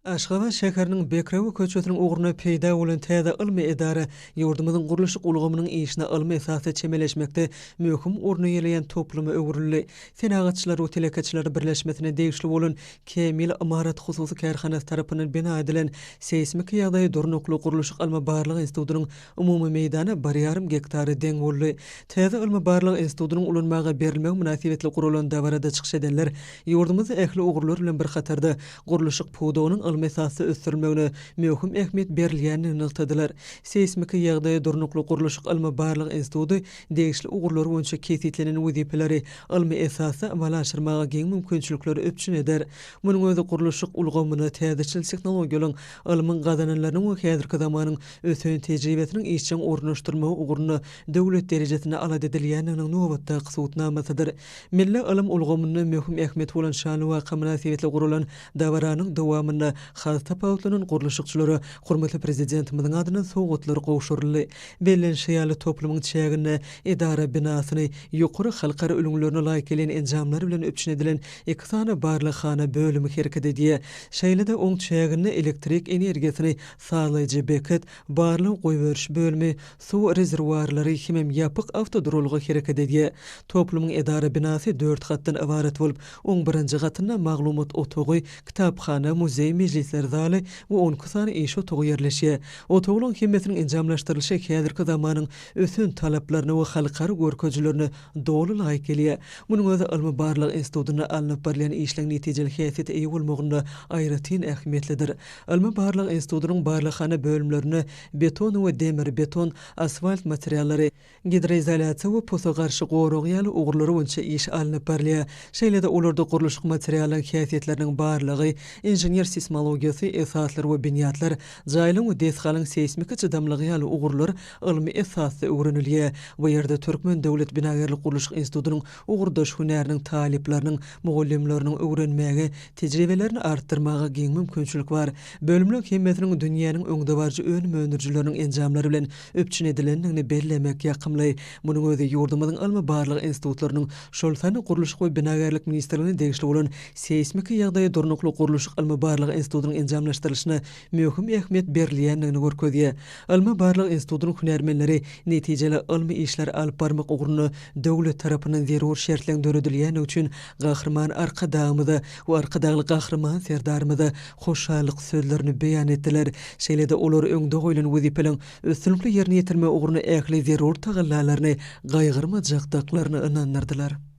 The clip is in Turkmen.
Aşgabat şäheriniň Bekrewe köçesiniň ugrunda peýda bolan täze ylmy edara ýurdumyzyň gurluşyk ulgamynyň işine ylmy esasda çemeleşmekde möhüm orny eýeleýän topluma öwrüldi. Senagatçylar we telekeçiler birleşmesine degişli bolan Kämil ymarat hususy kärhanasy tarapyndan bina edilen Seýsmiki ýagdaýa durnukly gurluşyk ylmy-barlag institutynyň umumy meýdany bir ýarym gektara deň boldy. Täze ylmy-barlag institutynyň ulanmaga berilmegi mynasybetli guralan dabarada çykyş edenler ýurdumyzda ähli ugurlar bilen bir hatarda gurluşyk pudagynyň ylmy esasda ösdürilmegine möhüm ähmiýet berilýändigini nygtadylar. Seýsmiki ýagdaýa durnukly gurluşyk ylmy-barlag instituty degişli ugurlar boýunça kesgitlenen wezipeleri ylmy esasda amala aşyrmaga giň mümkinçilikleri üpjün eder. Munuň özi gurluşyk ulgamyna täzeçil tehnologiýalaryň, ylmyň gazananlarynyň we häzirki zamanyň ösen tejribesiniň işjeň ornaşdyrylmagy ugrunda döwlet derejesinde alada edilýändiginiň nobatdaky subutnamasydyr. Milli ylym ulgamynda möhüm ähmiýeti bolan şanly waka mynasybetli guralan dabaranyň dowamynda has tapawutlanan gurluşykçylara hormatly Prezidentimiziň adyndan sowgatlar gowşuryldy. Bellenişi ýaly, toplumyň çäginde edara binasyny ýokary halkara ülňülerine laýyk gelýän enjamlar bilen üpjün edilen iki sany barlaghana bölümi hereket edýär. Şeýle-de oň çäginde elektrik energiýasyny sazlaýjy beket, barlag-goýberiş bölümi, suw rezerwuarlary hemem ýapyk awtoduralga hereket edýär. Toplumyň edara binasy dört gatdan ybarat bolup, oň birinji gatynda maglumat otagy, kitaphana, muzeý, mejlisler zaly we onki sany iş otagy ýerleşýär. Otaglaryň hemmesiniň enjamlaşdyrylyşy häzirki zamanyň ösen talaplaryna we halkara görkezijilerine doly laýyk gelýär. Munuň özi ylmy-barlag institutynda alnyp barylýan işleň netijeli häsiýete eýe bolmagynda aýratyn ähmiýetlidir. Ylmy-barlag institutynyň barlaghana bölümlerinde beton we demir-beton, asfalt materiallary, gidroizolýasiýa we posa garşy gorag ýaly ugurlar boýunça iş alnyp barylýar. Şeýle-de olarda gurluşyk materiallaryň häsiýetleriniň barlagy, inžener seýsmologiýasy, esaslar we binýatlar, jaýlaryň we desgalaryň seýsmiki çydamlygy ýaly ugurlar ylmy esasda öwrenilýär. Bu ýerde Türkmen döwlet binagärlik-gurluşyk institutynyň ugurdaş hünäriniň talyplarynyň, mugallymlarynyň öwrenmäge, tejribelerini artdyrmaga giň mümkinçilik bar. Bölümleň hemmesiniň dünýäniň öňdebaryjy önüm öndürijileriniň enjamlary bilen üpjün edilendigini bellemek ýakymly. Munuň özi ýurdumyzyň ylmy-barlag institutlarynyň, şol sanda Gurluşyk we binagärlik ministrligine degişli bolan Seýsmiki ýagdaýa durnukly gurluşyk ylmy-barlag institutynyň enjamlaşdyrylyşyna möhüm ähmiýet berilýändigini görkezýär. Ylmy-barlag institutynyň hünärmenleri netijeli ylmy işleri alyp barmak ugrunda döwlet tarapyndan zerur şertleň döredilýändigi üçin Gahryman Arkadagymyza we Arkadagly Gahryman Serdarymyza hoşallyk sözlerini beýan etdiler. Şeýle-de olar öňde goýlan wezipeleriň üstünlikli ýerine ýetirmek ugrunda ähli zerur tagallalaryny gaýgyrmajakdyklaryny ynandyrdylar.